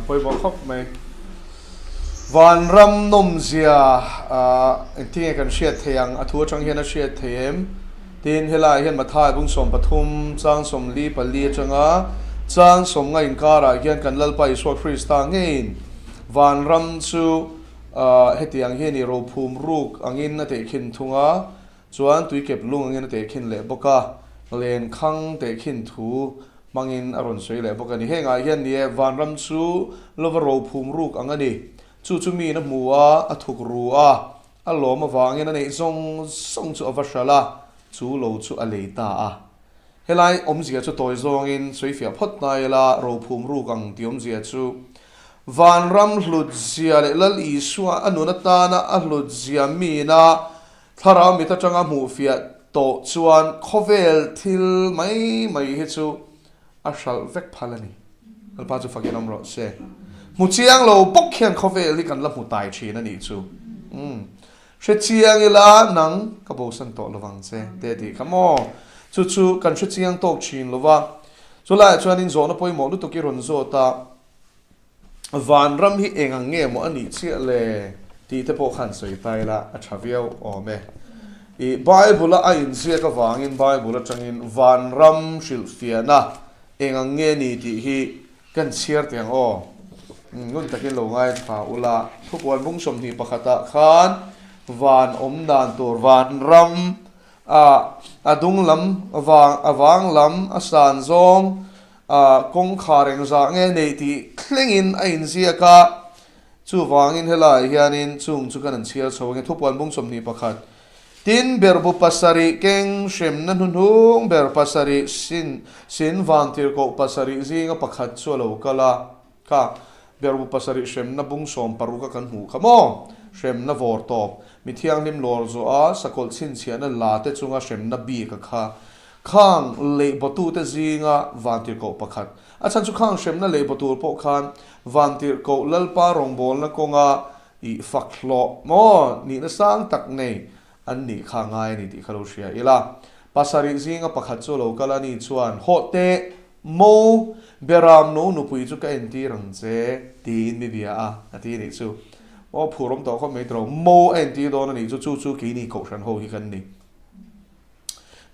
Pawimawh khawp mai. Vanram nawmzia engtin nge kan hriat theih ang? A thu atang hian a hriat theih em? Tin, helaiah hian Mathai bung 13 chang 44 atanga chang 50 inkarah hian kan Lalpa Isua Krista ngeiin vanram chu hetiang hi a ni, rophum ruk angin a tehkhin thung a. Chuan tuikep lung angin a tehkhin leh bawk a, lenkhang tehkhin thu hmangin a rawn sawi leh bawk a ni. Hengah hian ni e, vanram chu lova rophum ruk ang a ni. Chu chu miin a hmu a, a thuk ru a, a lawm avangin a neih zawng zawng chu a va hralh a, chu lo chu a lei ta a. Helai awmzia chu tawi zawngin sawifiah phawt ta ila, rophum ruk ang tih awmzia chu vanram hlutzia leh Lal Isua a nun atana a hlutzia miina Thlarau mit atanga hmuhfiah tawh chuan khawvel thil mai mai hi chu a hralh vek phal a ni. Lalpa chu fakin awm rawh se. Hmu chiang lo bawk hian khawvel hi kan la hmu tai thin a nih chu. Umm. Hre chiang ila nang ka bosan tawh lovang che te tih kha maw? Chu chu kan hre chiang tawk thin lova. Chulaiah chuanin zawhna pawimawh lutuk i rawn zawt a. Vanram hi eng ang nge maw a nih chiah le tih te pawh khan sawi ta ila a tha viau awm e. I Bible-a a inziak avangin Bible atangin vanram hrilhfiahna eng ang nge ni tih hi kan chhiar teh ang aw. Ngun takin lo ngaithla ula, Thupuan bung 21 ah khan van awm dan tur vanram a dung lam vang a vang lam a san zawng A kawngkhar engzah nge neih tih thlengin a inziak a, chuvangin helaiah hianin chung chu kan an chhiar chho ange. Thupuan bung 21, Tin, berbu pasarih keng hremna hnuhnung ber pasarih sin sin vantirhkoh pasarih zinga pakhat chu a lo kal a, kha berbu pasarih hremna bung 16 a kan hmuh kha maw? Hremna vawr tawp, mi thianghlim lawr zawh a, sakawlh chhinchhiahna la te chunga hremna bik a kha. Khang lehbawtute zinga vantirhkoh pakhat, a chhan chu khang hremna lehbaw tur pawh khan vantirhkoh Lalpa rawngbawlna kawnga ih fak hlawh maw nihna sang tak nei an nih kha ngai a ni tih kha lo hria ila. Pasarih zinga pakhat chu a lo kal a ni chuan, Hawh teh, mo, Beram no nupui chu ka entir ang che, tiin mi bia a, a ti a nih chu. Maw phur awm tawh khawp mai tawh lo, mo a entir dawn a nih chu, chu chu keini kohhran ho hi kan ni.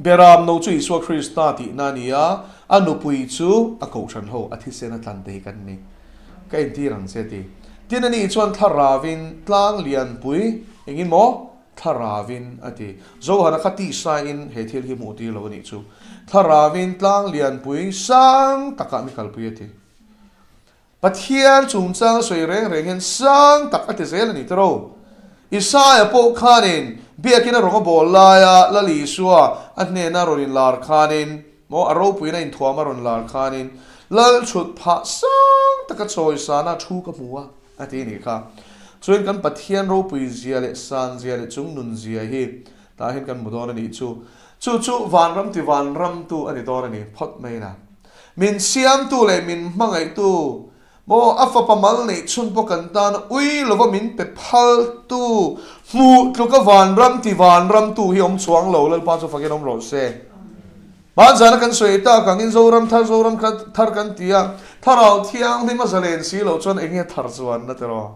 Beram no chu Isua Krista tihna a ni a, a nupui chu a kohhran ho a thisen a tlan te hi kan ni. Ka entir ang che ti. Tin ani chuan thlaravin tlang lianpui engin maw? Thlaravin a ti. Zohana kha tihsaiin he thil hi hmuh tir lo a nih chu. Thlaravin tlang lianpui sang takah mi kalpui a ti. Pathian chungchang a sawi reng reng hian sang tak a ti zel a ni tiro. Isaia pawh khanin biakin a rawng a bawl laia Lal Isua a hnena rawn inlar khanin, maw a ropuina inthuam a rawn lar khanin, Lal chhut phah sang taka chawisana thu ka hmu a, a ti a nih kha. Chuan kan Pathian ropui zia leh san zia leh chung nun zia hi tah hian kan hmu dawn a nih chu. Chu chu vanram ti vanramtu a ni dawn a ni phawt mai na. Min siamtu leh min hmangaihtu, maw a fapa mal neih chhun pawh kan tan ui lova min pe phaltu, hmuh tluka vanram ti vanramtu hi awm chuang lo, Lalpa chu fakin awm rawh se. Hmanzana kan sawi tak angin Zoram thar Zoram thar kan ti a, Thlarau Thianghlim a zalen si loh chuan eng nge thar chuan na tiraw?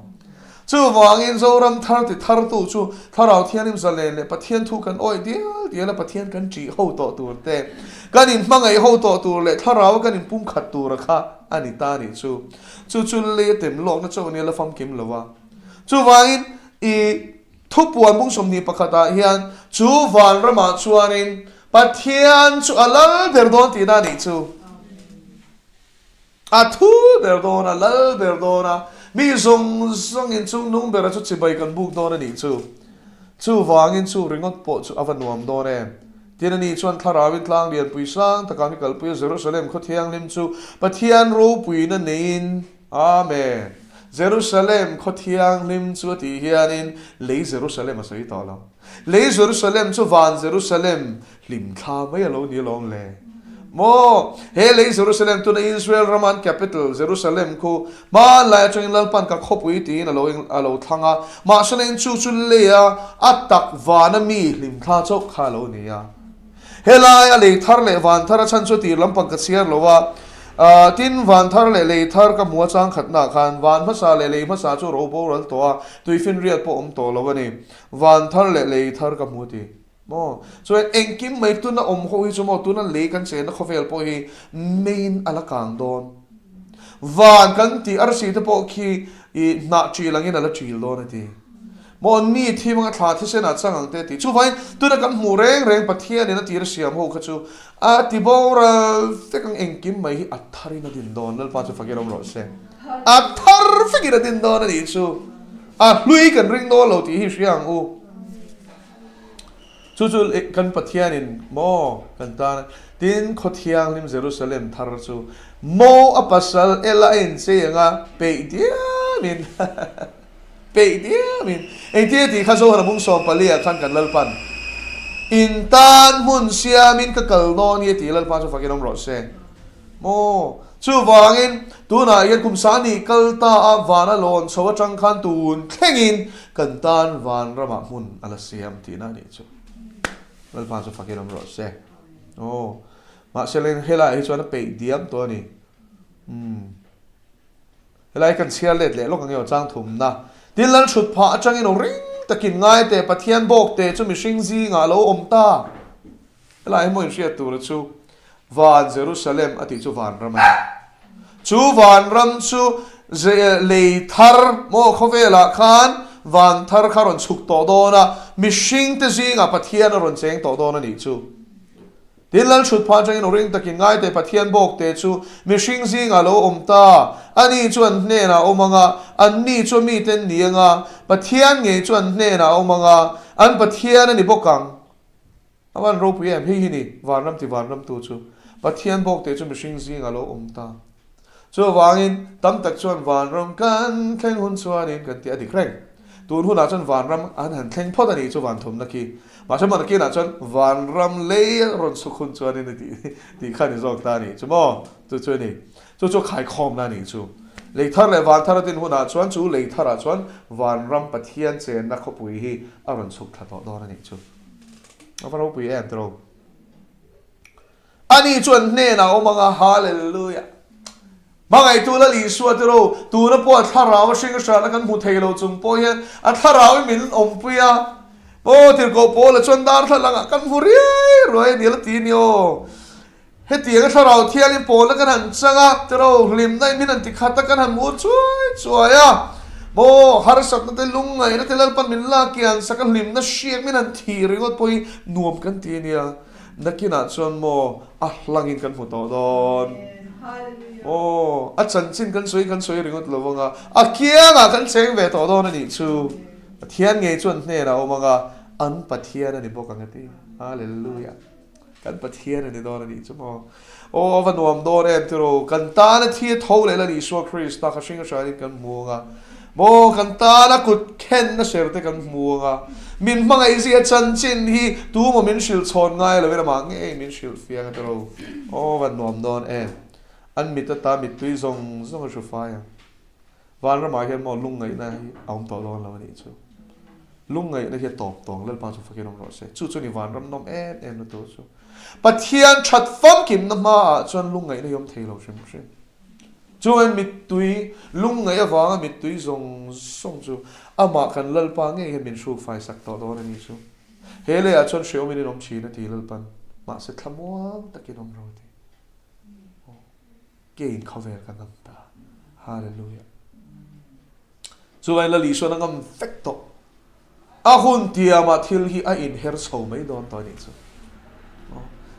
Chuvangin Zoram thar ti thartu chu Thlarau Thianghlim zalen leh Pathian thu kan awih dial dial a, Pathian kan ṭih ho tawh tur te, kan inhmangaih ho tawh tur leh Thlarau kan inpumkhat tura kha a ni ta nih chu. Chu chu lei a tem lawkna chauh nia la famkim lo a. Chuvangin i thupuan bung 21 ah hian chu vanramah chuanin Pathian chu a lal ber dawn tihna a nih chu. A thu ber dawn a, lal ber dawn a, mi zawng zawngin chung nung bera chu chibai kan buk dawn a nih chu. Chuvangin chu ringawt pawh chu a va nuam dawn em? Tin a ni chuan Thlarauin tlang lianpui sang takah mi kalpui a Jerusalem khaw thianghlim chu Pathian ropuina neiin Amen. Jerusalem khaw thianghlim chu a tih hianin lei Jerusalem a sawi tawh lo. Lei Jerusalem chu van Jerusalem Hlimthla mai a lo ni alawm le. Maw, he lei Jerusalem tuna Israel rama an capital Jerusalem khu hmanlai atangin Lalpan ka khawpui tiin a lo a lo thlang a, mahselain chu chu leia a tak vana mi hlimthla chauh kha a lo ni a. Helai a lei thar leh van thar a chhan chu tir lampang ka chhiar lo a. Tin, van thar leh lei thar ka hmu a chang khatnaah khan van hmasa leh lei hmasa chu ro boral tawh a, tuifinriat pawh awm tawh lo a ni. Van thar leh lei thar ka hmu a ti. Maw? Chuan engkim mai tuna awm ho hi chu maw tuna lei kan chenna khawvel pawh hi meiin a la kang dawn. Van kan tih arsi te pawh khi i hnah ṭil angin a la ṭil dawn a ti. Maw ni thim anga thla thisen ah chang ang te a ti. Chuvangin tuna kan hmuh reng reng Pathianin a tir a siam ho kha chu a ti boral vek ang engkim mai hi a tharin a din dawn. Lalpa chu fakin awm rawh se. A thar vekin a din dawn a nih chu. A hlui kan ring dawn lo tih hi hria ang u. Chu chu kan Pathianin maw kan tan a, tin khaw thianghlim Jerusalem thar chu maw a pasal ela a inchei ang a, peih diamin peih diamin engtin a tih kha Zohana bung 14 ah khan kan Lalpan in tan hmun siamin ka kal dawn hi a ti Lalpa chu fakin awm rawh se. Maw? Chuvangin, tunah hian kum sani kal ta a van a lawn chho atang khan tun thlengin kan tan van ramah hmun a la siam tihna a nih chu. Lalpa chu fakin awm rawh se. Aw, mahse leng helaiah hi chuan a peih diam tawh a ni. Umm. Helai kan chhiar let leh lawk ang emaw chang thumna. Tin lal thut phah atangin aw ring takin ngai teh Pathian bawk teh chu mihring zingah a lo awm ta. Helai hmawin hriat tura chu Van Jerusalem a tih chu vanram a ni. Chu vanram chu lei thar maw khawvelah khan van thar kha rawn chhuk tawh dawn a, mihringte zingah Pathian a rawn cheng tawh dawn a nih chu. Tin, Lal thut phah atangin uring takin ngai teh Pathian bawkte chu mihring zingah lo awm ta, ani chu an hnenah a awm ang a, anni chu a mite an ni ang a, Pathian ngei chu an hnenah a awm ang a, an Pathian a ni bawk ang. A van ropui em? Hei hi ni, vanram ti vanramtu chu. Pathian bawk teh chu mihring zingah lo awm ta. Chuvangin, tam tak chuan vanram kan thleng hun chuanin kan tih a dik reng. Tun hunah chuan vanram an han thleng phawt a nih chu vanthumna khi. Mahse maw nakinah chuan vanram lei a rawn chhuk hun chuanin a tih tih kha a ni zawk ta a nih chu maw? Chu chu a ni. Chu chu khaikhawmna a nih chu. Lei thar leh van thar a din hunah chuan chu lei tharah chuan vanram Pathian chenna khawpui hi a rawn chhuk thla tawh dawn a nih chu. A va ropui em tiro. Ani chuan hnenah awm anga Hallelujah. Hmangaihtu Lal Isua tiro, tuna pawh a thlarau a hring hranna kan hmu thei lo chung pawh hian a thlarau hi min awmpui a. Aw tirhkoh Paula chuan darthlalangah kan hmu riai ruai a ni la ti a ni aw. Hetianga thlarau thiangin pawlna kan han chang a, tiro hlimna in min han ti khat a, kan han mur chuai chuai a. Maw, harsatna te, lungngaihna te Lalpan min lak kian sak a, hlimna hriak min han thih ringawt pawh hi nuam kan ti a nia. Nakinah chuan maw, a hlangin kan hmu tawh dawn. Aw, a chanchin kan sawi kan sawi ringawt lo vang a, a kiangah kan cheng ve tawh dawn a nih chu. Pathian ngei chuan hnenah a awm ang a, an Pathian a ni bawk ang a ti. Hallelujah. Kan Pathian a ni dawn a nih chu maw? Aw, a va nuam dawn em tiraw? Kan tana thi a tho leh Lal Isua Krista kha hring hranin kan hmu ang a. Maw, kan tana kut khenna ser te kan hmu ang a. Min hmangaihzia chanchin hi tumaw min hrilh chhawn ngai loin amah ngei min hrilh fiang a tiraw? Aw, a va nuam dawn em. An mit ata mittui zawng zawng a hru fai ang. Vanramah hian maw lungngaihna hi a awm tawh dawn lo a nih chu. Lungngaihna hi a tawp tawng, Lalpa chu fakin awm rawh se. Chu chu ni vanram nawm em em na tur chu. Pathian that famkimna hmaah chuan lungngaihna hi awm thei lo hrim hrim. Chuan mittui, lungngaih avanga mittui zawng zawng chu amah kan Lalpa ngei hian min hruk fai sak tawh dawn a nih chu. He leiah chuan hrehawmin in awm thin a ti Lalpan, mahse thlamuang takin awm rawh a ti. Keiin khawvel ka ngam ta. Hallelujah. Chuvangin Lal Isuan a ngam vek tawh. A hun tiamah thil hi a inher chho mai dawn tawh a nih chu.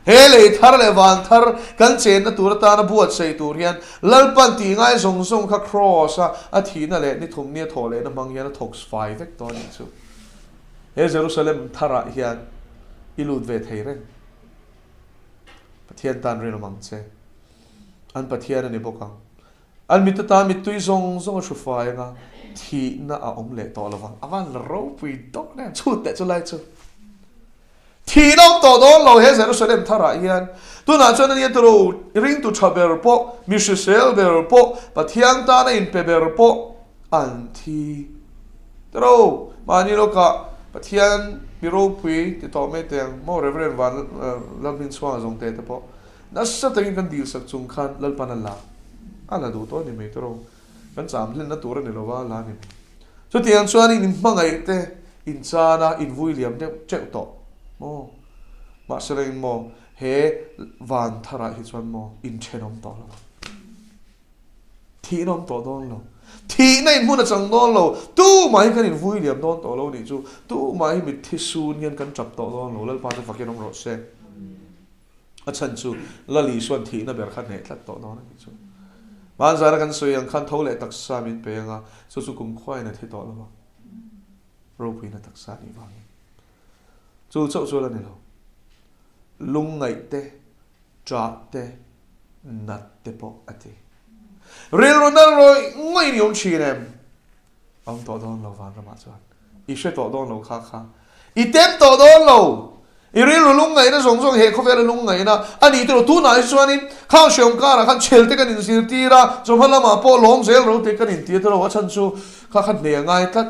He lei thar leh van thar kan chenna tur atana buatsaih tur hian Lalpan tih ngai zawng zawng kha Kraws a a thihna leh ni thum nia thawh lehna hmang hian a thawk fai vek tawh a nih chu. He Jerusalem tharah hian i lut ve thei reng. Pathian tan rinawm ang che. An Pathian a ni bawk ang. An mit atan mittui zawng zawng a hru fai ang a, thihna a awm leh tawh lo vang. A van la ropui dawn em? Chhut leh chu lai chu. Thihna awm tawh dawn lo he Jerusalem tharah hian. Tunah chuan ania turu ringtu tha ber pawh, mi hrisel ber pawh, Pathian tana inpe ber pawh an thi. Turu, mahni lawkah Pathian. Mi ropui ti tawh mai teh ang maw Reverend Van Lalhminchhuanga zawng te te pawh nasa takin kan dilsak chung khan Lalpan a la a la duh tawh a ni mai tawh kan cham hlenna tur a ni lova la a ni mai. Chutiang chuan in inhmangaih te in chana in vui liam deuh teuh tawh maw mahse reng maw he van tharah hi chuan maw inthenawm tawh lo ang. Thihna awm tawh dawn lo. Thihna in hmun a chang dawn lo. Tumah hi kan invui liam dawn tawh lo nih chu. Tumah hi mitthi sun hian kan tap tawh dawn lo. Lalpa chu fakin awm rawh se. A chhan chu Lal Isuan thihna ber kha hneh tlat tawh dawn a nih chu. Hmanzana kan sawi ang khan tho leh taksa min pe ang a, chu chu kumkhuain a thi tawh lo a. Ropuina taksa nih vangin. Chu chauh chu la ni lo. Lungngaih te Ṭah te, nat te pawh a ti. Rilru nal rawih ngawih ni awm ṭhin em? A awm tawh dawn lo vanramah chuan. I hre tawh dawn lo kha kha. I tem tawh dawn lo. I rilru lungngaihna zawng zawng he khawvela lungngaihna a ni tiraw? Tunah hi chuanin khang hreawm karah khan chhel te kan inzirtir a, chawhma lamah pawh lawm zel ro te kan inti a tiraw? A chhan chu kha kha hneh a ngai tlat.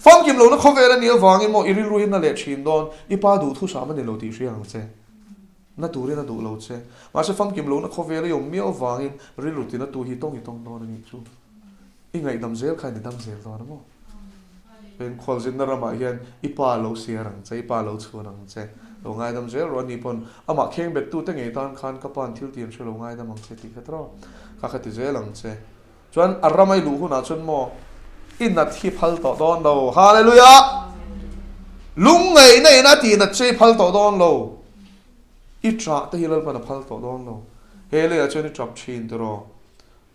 Famkim lohna khawvel a nih avangin maw i rilru hi na leh ṭhin dawn? I pa duhthusam a ni lo tih hria ang che. Na turin a duh lo che. Mahse famkim lohna khawvel i awm miau avangin rilru tina tu hi tawng i tawng dawn a nih chu. I ngaihdam zel kha in i dam zel dawn a maw? Heng khualzinna ramah hian i pa lo siar ang che, i pa lo chhun ang che. Lo ngaidam zel rawh a ni pawn amah kheng bettute ngei tan khan ka pa'n thil ti an hre lo ngaidam ang che tih kha tawh. Kha kha ti zel ang che. Chuan a rama i luh hunah chuan maw i nat hi phal tawh dawn lo. Hallelujah! Lungngaihna in a tih nat che i phal tawh dawn lo. I ṭah te hi Lalpan a phal tawh dawn lo. He leiah chuan i ṭap ṭhin tiraw?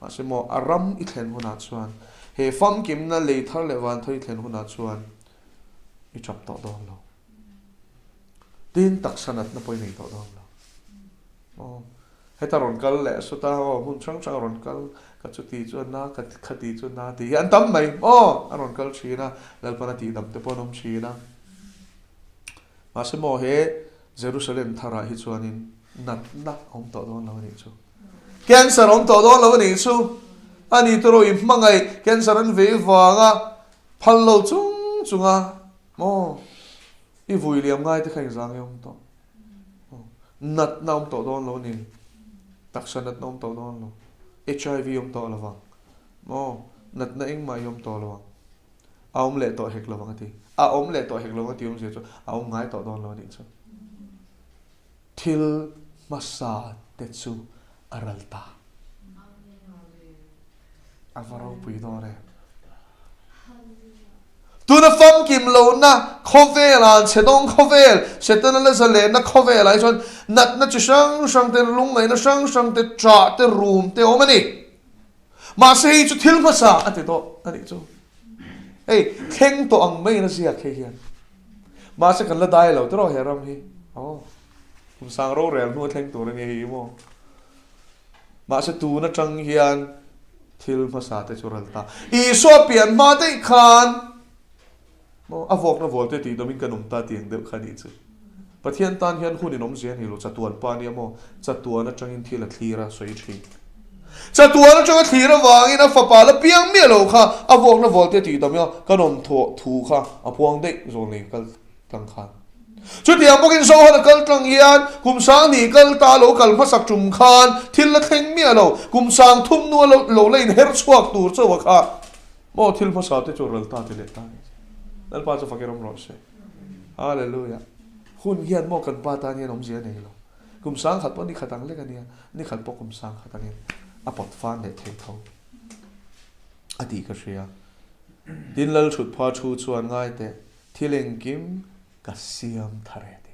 Mahse maw a ram i thlen hunah chuan, he famkimna lei thar leh van thar i thlen hunah chuan i ṭap tawh dawn lo. Tin, taksa natna pawh i nei tawh dawn lo. Aw. Heta rawn kal leh sawta aw hmun hrang hrang a rawn kal ka chuti chu a na ka khati chu na tih hi an tam mai aw a rawn kal thin a Lalpan a tihdam te pawh an awm thin a mahse maw he Jerusalem tharah hi chuanin natna a awm tawh dawn lo a nih chu cancer a awm tawh dawn lo a nih chu a ni tawh i hmangaih cancer an vei vanga phal lo chung chunga maw i vui liam ngai te kha engzang i awm tawh. Natna awm tawh dawn lo ni. Taksa natna awm tawh dawn lo. HIV awm tawh lo vang. Maw? Natna engmah hi awm tawh lo ang. A awm leh tawh hek lo vang a ti. A awm leh tawh hek lo vang a ti awmzia chu a awm ngai tawh dawn lo a nih chu. Thil hmasa te chu a ral ta. A va ropui dawn em. Tuna famkim lohna khawvel ah chhe dawng khawvel, Setana la zalenna khawvel ah hi chuan natna chi hrang hrang te, lungngaihna hrang hrang te, ṭah te, rum te awm a ni. Mahse hei chu thil hmasa a ti tawh a nih chu. Hei thleng tawh ang maiin a ziak hei hian. Mahse kan la dai lo tiraw he ram hi. Aw. Kum sang rorel hnu a thleng tur a nia hei hi maw. Mahse tun atang hian thil hmasa te chu ral ta. Isua pian hma daih khan maw a vawkna vual te tih dawmin kan awm ta tih ang deuh kha nih chu. Pathian tan hian hun in awmzia a ni lo, chatuan pa nia maw, chatuan atangin thil a thlir a sawi thin. Chatuan atanga thlir avangin a fapa la piang miah lo kha a vawkna vual te tih dawmin kan awm thu kha a puang daih zawl nei kal tlang khan. Chutiang bawkin Zohan a kal tlang hian kum sanghnih kal ta lo kal hmasak tum khan thil la thleng miah lo, kum sang thum hnua lo lo la inher chhuak tur chauh a kha maw thil hmasa te chu ral ta ti leh ta ni. Lalpa chu fakir awm rawh se. Hallelujah. Hun hian maw kan pa tan hian awmzia a nei lo. Kum sangkhat pawh nikhat ang lek a nia, nikhat pawh kum sangkhat angin a pawt fan leh thei tho a tih ka hria. Tin Lalthutpha thu chuan ngai teh. Thil engkim ka siam thar e tih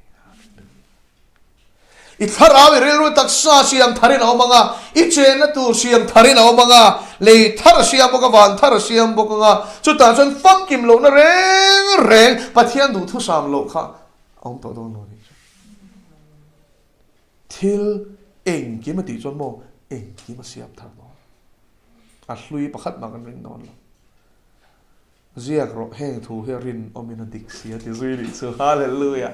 I thlarau i rilru taksa siam tharin a awm ang a, i chenna tur siam tharin a awm ang a, lei thar a siam bawk a, van thar a siam bawk ang a, chutah chuan famkim lohna reng reng Pathian duhthusam loh kha a awm tawh dawn lo a nih chu. Thil engkim a tih chuan maw engkim a siam thar dawn. A hlui pakhat mah kan ring dawn lo. Ziak rawh, heng thu hi a rinawmin a dik si a ti zui nih chu. Hallelujah!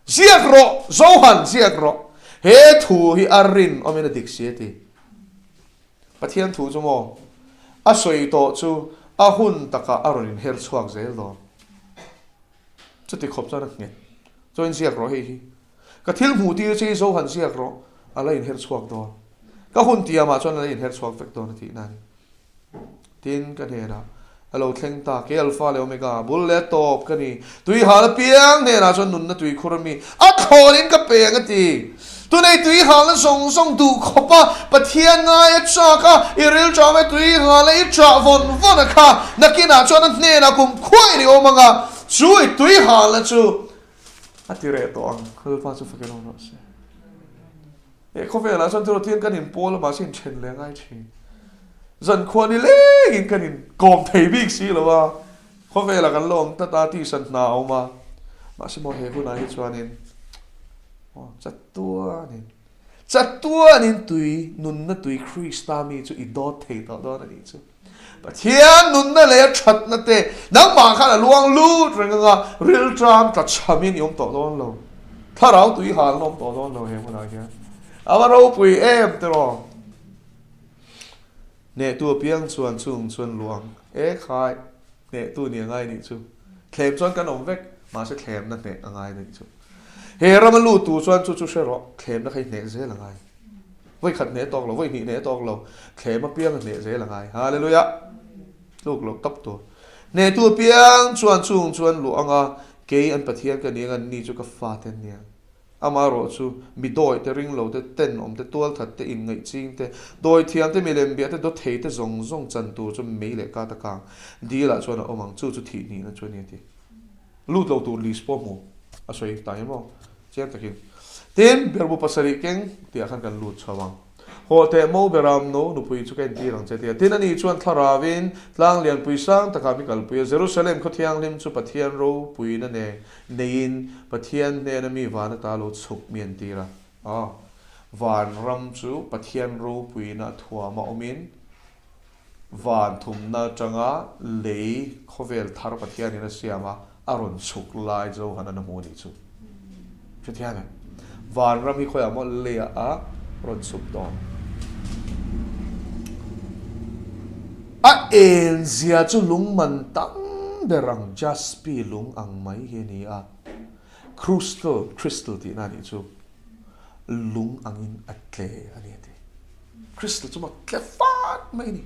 Ziak rawh, Johan, ziak rawh, he thu hi a rinawmin a dik si a ti. Pathian thu chu maw a sawi tawh chu a hun takah a rawn inher chhuak zel dawn. Chuti khawp chuan a nghet. Chuan ziak rawh hei hi. Ka thil hmuh tir che hi zo han ziak rawh, a la inher chhuak dawn. Ka hun tiamah chuan a la inher chhuak vek dawn a tihna a ni. Tin, ka hnenah a lo thleng ta, Kei Alpha leh Omega, bul leh tawp ka ni. Tui hal apiang hnenah chuan nunna tui khur a mi a thlawnin ka peng a ti. Tunei tui halna zawng zawng duh khawp a, Pathian ngai a chak a, i rilṭam e tui hal a i ṭah vawn vawn a kha, nakinah chuan a hnenah kum khuain i awm ang a, chu i tui halna chu a ti reh tawh ang. Lalpa chu fakin awm rawh se. He khawvelah chuan thil thian kan inpawl a mahse inthen leh ngai thin. Zankhua ni lengin kan inkawm thei bik si lo a, khawvelah kan la awm tlat a, tihsan hna a awm a, mahse maw he hunah hi chuanin aw chatuanin chatuanin tui nunna tui Krista mi chu i dawt thei tawh dawn a nih chu. Pathian nunna leh a thatna te nangmah khan a luang lut reng anga rilṭam tla chhamin i awm tawh dawn lo. Thlarau tui hal na awm tawh dawn lo he hmunah hian. A va ropui em tiraw? Hnehtu apiang chuan chung chuan luang e khai hnehtu ni a ngai nih chu. Thlem chuan kan awm vek, mahse thlemna hneh a ngai nih chu. He rama lut tur chuan chu chu hre rawh, thlemna kha i hneh zel a ngai. Vawi khat hneh tawk lo, vawi hnih hneh tawk lo, thlem apiang a hneh zel a ngai. Hallelujah! Tluk loh tawp tur. Hnehtu apiang chuan chung chuan luh anga kei an Pathian ka ni ang, anni chu ka fate an ni ang. Amaherawh chu mi dawi te, ring lo te, tenawm te, tualthat te, inngaih ching te, dawi thiam te, milem biah te, dawthei te zawng zawng chan tur chu mei leh ka ta kang dil ah chuan a awm ang, chu chu thih hnihna chu a ni a ti. Lut lo tur list pawh hmu a sawi ta em aw? Chiang takin. Tin, berbu pasarih keng tihah khan kan lut chho ang. Hawh teh mo beram no nupui chu ka entir ang che tia. Tin, ani chuan thlaravin tlang lianpui sang takah mi kalpui a. Jerusalem khaw thianghlim chu Pathian ropuina ne neiin Pathian hnena mi van ata lo chhuk mi entir a. Aw, vanram chu Pathian ropuina a thuama awmin, Van thumna atanga lei khawvel thar Pathianin a siam a, a rawn chhuk lai Johanan a hmu a nih chu. Hrethiam em? Van ram hi khawiah maw leiah a rawn chhuk dawn. A en zia chu lung man tam ber ang jaspi lung ang mai hi a ni a, crystal, crystal tihna a nih chu, lung angin a tle a ni a ti. Crystal chu mak tle fat mai a ni.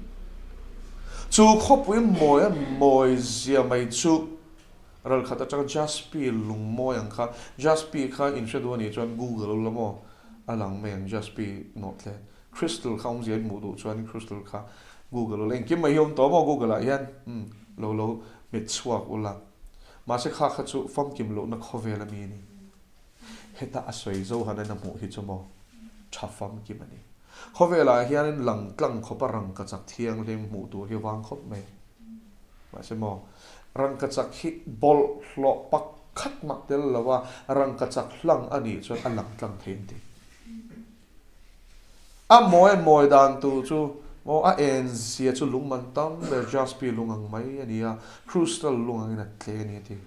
Chu khawpui mawi a mawi zia mai chu ral khat atanga Jaspi lung mawi ang kha, Jaspi kha in hre duh a nih chuan Google ula maw a lang mai ang Jaspi nawh tle. Crystal kha awmzia in hmuh duh chuan Crystal kha Google ula engkim mai hi awm tawh maw Google ah hian umm lo lo hmet chhuak ula. Mahse kha kha chu famkim lohna khawvel a mi a ni. Heta a sawi Johanan a hmuh hi chu maw tha famkim a ni. Khawvelah hianin lang tlang khawpa rangkachak thianghlim hmuh tur hi vang khawp mai. Mahse maw, rangkachak hi bawlhhlawh pakhat mah tel lo a, rangkachak hlang a nih chuan a lang tlang thei an ti. A mawi a mawi dan tur chu maw a en zia chu lung man tam ber jaspi lung ang mai a ni a, crystal lung angin a tle a ni a ti.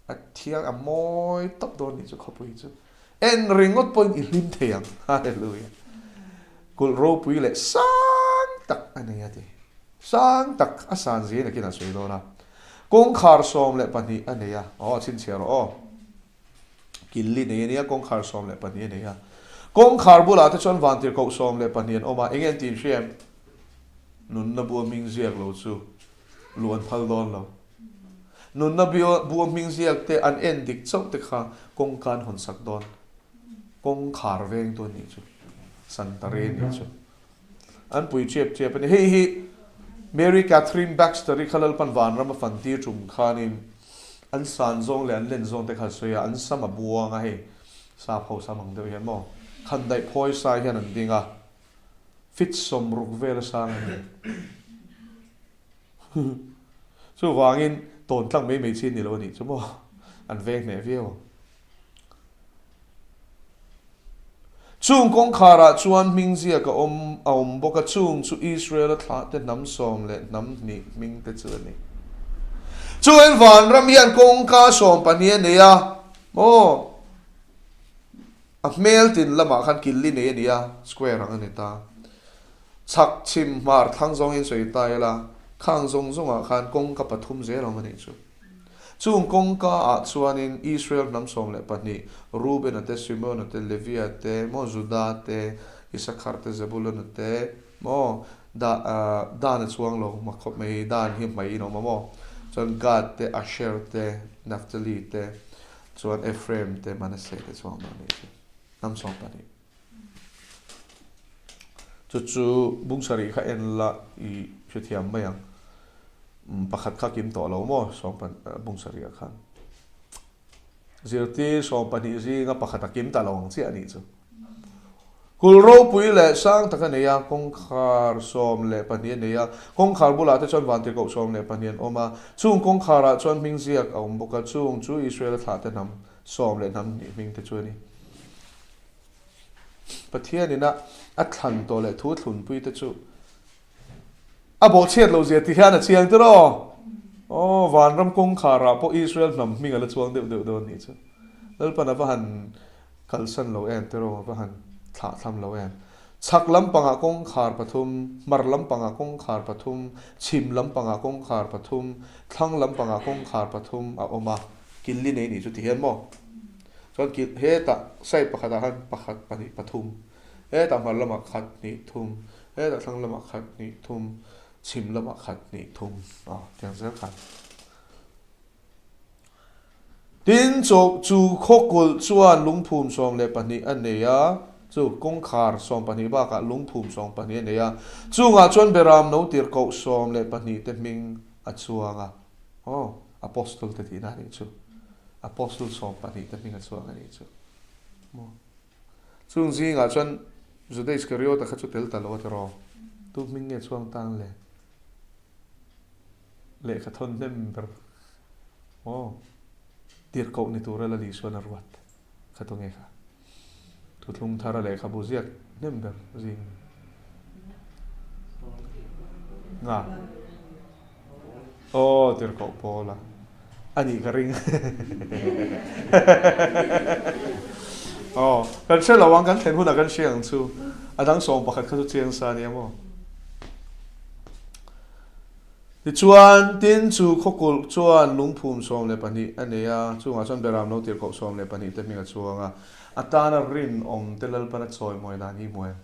A thiang a mawi tawp dawn nih chu khawpui chu. En ringawt pawhin i hlim thei ang. Hallelujah. Kulh ropui leh sang tak a nei a ti. Sang tak a san zia nakin a sawi dawn a. Kawngkhar 12 a nei a. Aw a chhinchhiah rawh aw. Killi nei a nia kawngkhar 12 a nei a. Kawngkhar bulah te chuan vantirhkoh 12 an awm a. Enge an tih in hria em? Nunna bu a hming ziak lo chu luh an phal dawn lo. Nunna bu a hming ziak te an en dik chauh te kha kawngka an hawn sak dawn. Kawngkhar veng tu an nih chu. Santare an nih chu. An pui chiap chiap a ni. Hei hi Mary Catherine Baxter i kha Lalpan vanram a fan tir tum khanin an san zawng leh an len zawng te kha a sawi a, an sam a buang a hei sap ho sam ang deuh hian maw khandaih phawi sai hian an ding a, fit 60 vel a sang a ni. Chuvangin tawn tlang mai mai chi ni lo a nih chu maw? An veng hneh viau ang. Chung kawngkharah chuan hming ziak a awm a awm bawk a, chung chu Israel-a thlahte hnam sawm leh hnam hnih hming te chu a ni. Chuan vanram hian kawngka 12 a nei a maw? A hmel tin lamah khan killi nei a ni a, square ang a ni ta. Chhak, chhim, hmar, thlang zawngin sawi ta ila, khang zawng zawngah khan kawngka pathum zel awm a nih chu. Chung kawngka ah chuanin Israel hnam 12, Reuben-a te, Simeon-a te, Levi-a te, maw Judah te, Isakhar te, Zebulun-a te, maw Da, Dan a chuang lo ma khawp mai hi, Dan hi hmai in awm a maw? Chuan Gad te, Asher te, Naphtali te, chuan Ephraim te, Manasseh te chuang dawn a nih chu. Hnam 12. Chu chu bung sarih kha en la i hrethiam mai ang. Pakhat kha kim tawh lo maw sawm bung sarih ah khan. Zirtir 12 zinga pakhat a kim ta lo ang chiah a nih chu. Kul ropui leh sang tak a nei a, kawngkhar 12 a nei a. Kawngkhar bulah te chuan vantirhkoh 12 an awm a. Chung kawngkharah chuan hming ziak a awm bawk a, chung chu Israel-a thlahte hnam sawm leh hnam hnih hming te chu a ni. Pathianin a a thlan tawh leh thu thlunpui te chu A bawhchhiat lo zia ti hian a chiang tir aw. Aw, vanram kawngkharah pawh Israel hnam hming a la chuang deuh deuh dawn nih chu. Lalpan a va han kalsan lo em tir aw, a va han thlahthlam lo em. Chhak lampangah kawngkhar pathum, hmar lampangah kawngkhar pathum, chhim lampangah kawngkhar pathum, thlang lampangah kawngkhar pathum a awm a. Kil li nei nih chu ti hian maw? Chuan kil hetah side pakhatah khan pakhat, pahnih, pathum. Hetah hmar lamah khat hnih thum, hetah thlang lamah khat hnih thum, chhim lamah khat hnih thum a tiang zel khan. Tin, chu chu khawkulh chuan lungphum 12 a nei a, chu kawngkhar 12 bakah lungphum 12 a nei a, chungah chuan Beram no tirhkoh 12 te hming a chuang a. Aw, Apostle te tihna a nih chu. Apostle 12 te hming a chuang a nih chu. Maw? Chung zingah chuan Juda Iskariota kha chu tel ta lo a ti rawh. Tu hming nge chhuang tan le? Lehkha thawn hnem ber aw tirhkoh ni tura la Lisuan a ruat kha tu nge kha? Thuthlung thara lehkhabu ziak hnem ber zing nga. Aw tirhkoh Paula a nih ka ring. Aw kan hre lo ang kan thlen hunah kan hria ang chu. A dang 11 kha chu chiang sa a nia maw. Tichuan tin chu khawkulh chuan lungphum 12 a nei a, chungah chuan Beram lo tirhkoh 12 te hming a chuang a. A tana rinawm te Lalpan a chawimawi dan hi hmu em?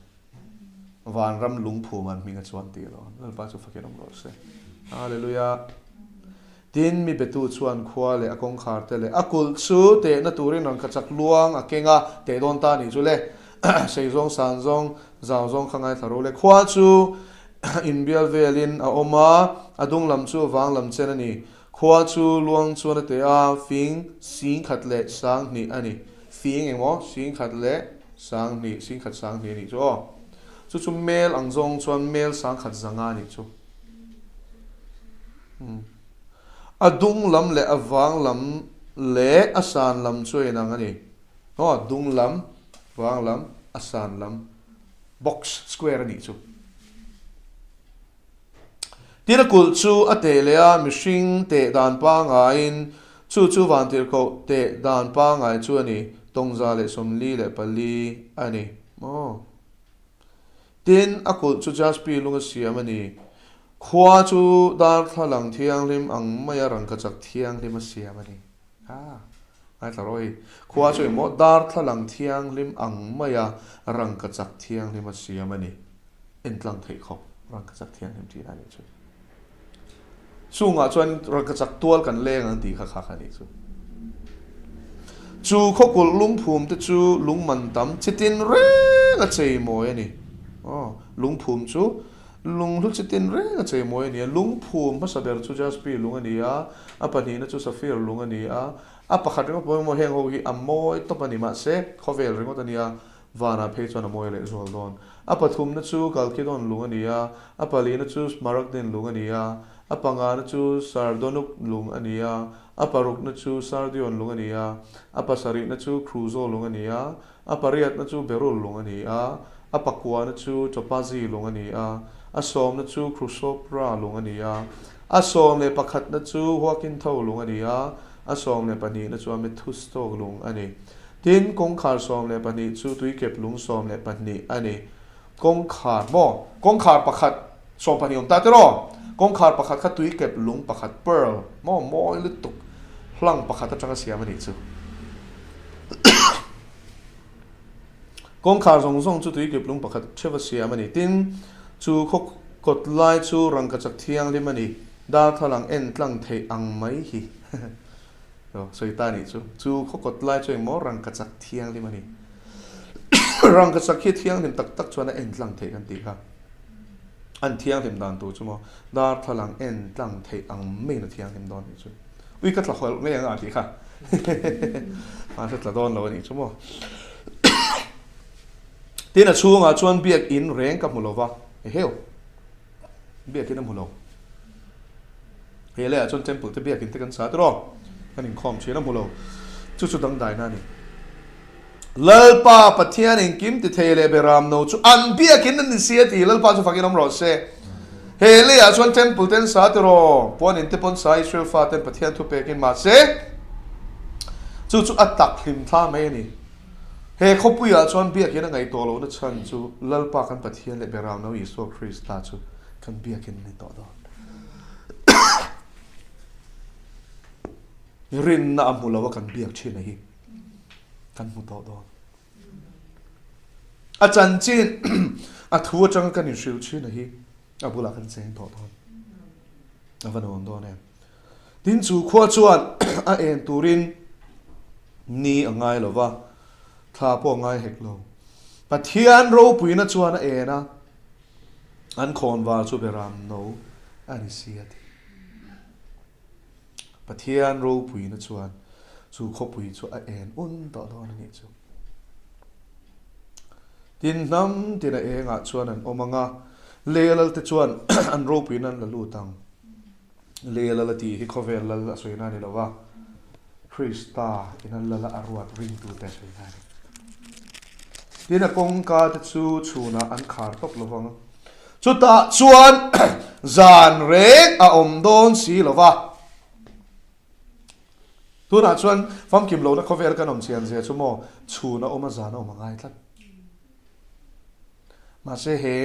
Vanram lungphum an hming a chuan tih lo. Lalpa chu fakin awm rawh se. Hallelujah. Tin, mi betu chuan khua leh a kawngkhar te leh a kulh chu tehna turin rangkachak luang a keng a, teh dawn ta nih chu le. Sei zawng, san zawng, zau zawng kha ngaithla ro le. Khua chu inbial velin a awm a, a dung lam chu vang lam chen a ni. Khua chu luang chuan a teh a, fing 10,000 leh 2000 a ni. Fing engmaw? 10,000 leh 2000, 10,000 20 a nih chu aw. Chu chu mel ang zawng chuan mel 1100 a nih chu. A dung lam leh a vang lam leh a san lam chu a inang a ni. Aw, dung lam, vang lam, a san lam, box, square a nih chu. Tin a kulh chu a teh leh a, mihring teh dan pangaiin chu chu vantirhkoh teh dan pangai chu a ni, 144 a ni maw? Tin a kulh chu jaspi lung a siam a ni, khua chu darthlalang thianghlim ang maia rangkachak thianghlim a siam a ni. Ah, ngaithla rawh hei. Khua chu engmaw darthlalang thianghlim ang maia rangkachak thianghlim a siam a ni. Entlang theih khawp rangkachak thianghlim tih a nih chu. Chungah chuan rangkachak tual kan leng ang tih kha kha kha a nih chu. Chu khawkulh lungphum te chu lungman tam chitin reng a chei mawi a ni. Aw, lungphum chu Lunghlu chi tin reng a chei mawi a ni a, lungphum hmasa ber chu jaspi lung a ni a, a pahnihna chu safir lung a ni a, a pakhat ringawt pawh emaw heng ho hi a mawi tawp a ni mahse khawvel ringawt a ni a, vanah phei chuan a mawi leh zual dawn. A pathumna chu kalkidon lung a ni a, a palihna chu smaragdin lung a ni a, a pangana chu sardonuk lung a ni a, a parukna chu sardion lung a ni a, a pasarihna chu kruzo lung a ni a, A pariatna chu berul lung a ni a, a pakuana chu topazi lung a ni a, a sawmna chu krusopra lung a ni a, a 11na chu huakintho lung a ni a, a 12na chu amethusto lung a ni. Tin, kawngkhar 12 chu tuikep lung 12 a ni. Kawngkhar maw? Kawngkhar pakhat 12 awm ta tiraw? Kawngkhar pakhat kha tuikep lung pakhat, pearl, maw? Mawi lutuk. Hlang pakhat atanga siam a nih chu. Kawngkhar zawng zawng chu tuiklip lung pakhat theuh a siam a ni. Tin, chu khaw kawt lai chu rangkachak thianghlim a ni. Darthlalang en tlang theih ang mai hi. Sawi ta a nih chu. Chu khaw kawt lai chu engmaw rangkachak thianghlim a ni. Rangkachak hi thianghlim tak tak chuan a en tlang theih kan tih kha. An thianghlim dan tur chu maw darthlalang en tlang theih ang maiin a thianghlim dawn tih chu. Ui ka tla hawlh mai ang a tih kha. Mahse tla dawn lo a nih chu maw. Tin a chhungah chuan biakin reng ka hmu lo va. Eheu. Biakin a hmu lo. He leiah chuan temple te biakin te kan sa tiraw? Kan inkhawm thin a hmu lo. Chu chu dangdaina a ni. Lalpa Pathian engkim ti thei leh Beram no chu an biakin an ni si a ti. Lalpa chu fakin awm rawh se. He leiah chuan temple te an sa tiraw? Puanin te pawn sa Israel faten Pathian thu pekin mahse chu chu a tak hlim thla mai a ni. He khawpuiah chuan biakin a ngaih tawh lohna chhan chu Lalpa kan Pathian leh Beram no Isua Krista chu kan biakin a ni tawh dawn. Rinna a hmu lo a kan biak thin a hi kan hmu tawh dawn. A chanchin a thu atanga kan inhrilh thin a hi a bulah kan cheng tawh dawn. A va nuam dawn em. Tin chu khua chuan a en turin ni a ngai lo va, thla pawh a ngai hek lo. Pathian ropuina chuan a en a, an khawnvar chu beram no a ni si a ti. Pathian ropuina chuan chu khawpui chu a en un tawh dawn a nih chu. Tin hnam tin a engah chuan an awm ang a, lei lal te chuan an ropuina an la lut ang. Lei lal a tih hi khawvel lal a sawina a ni lo va, Krista in an lal a a ruat ringtute a sawina a ni. Tin a kawngka te chu chhunah an khar tawp lo vang. Chutah chuan zan reng a awm dawn si lo va. Tunah chuan famkim lohna khawvel kan awm chian zia chu maw chhun a awm a zan a awm a ngai tlat. Mahse he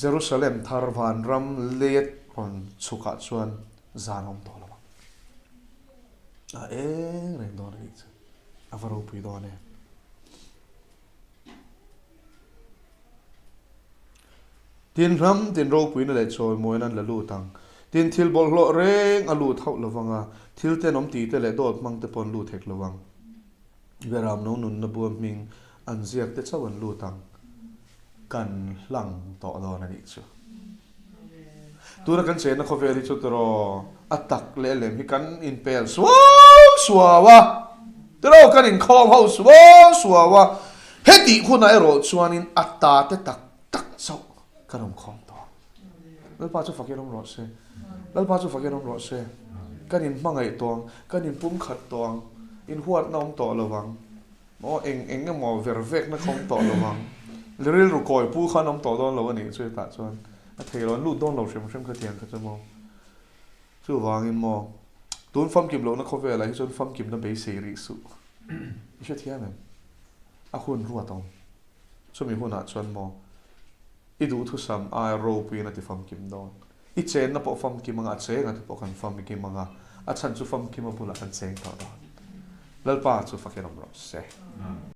Jerusalem thar vanram let rawn chhukah chuan zan a awm tawh lo ang. A eng reng dawn a nih chu. A va ropui dawn em. Tin ram tin ropuina leh chawimawina an la lut ang. Tin thil bawlhhlawh reng a lut hauh lo vang a, thil tenawm tite leh dawt hmang te pawh an lut hek lo vang. Beram no nunna bua hming an ziak te chauh an lut ang. Kan hlang tawh dawn a nih chu. Tuna kan chenna khawvel hi chu tiraw a tak leh lem hi kan inpel suau suau a, tiraw kan inkhawm ho suau suau a, hetih hunah erawh chuanin a ta te tak tak chauh kan awm khawm tawh ang. Lalpa chu fakin awm rawh se. Lalpa chu fakin awm rawh se. Kan inhmangaih tawh ang, kan inpumkhat tawh ang, inhuatna awm tawh lo vang. Aw eng eng emaw ver vekna kha awm tawh lo ang. Rilru kawi pu khan awm tawh dawn lo a nih chu hetah chuan a thei lo, an lut dawn lo hrim hrim kha tiang kha chu maw. Chuvangin maw tun famkim lohna khawvelah hi chuan famkimna beisei rih suh. I hrethiam em? A hun ruat a awm. Chumi hunah chuan maw i duhthusam aia ropuiin a ti famkim dawn. I chenna pawh famkim anga a chenga te pawh kan famkim anga a chhan chu famkima bulah kan cheng tawh dawn. Lalpa chu fakin awm rawh se.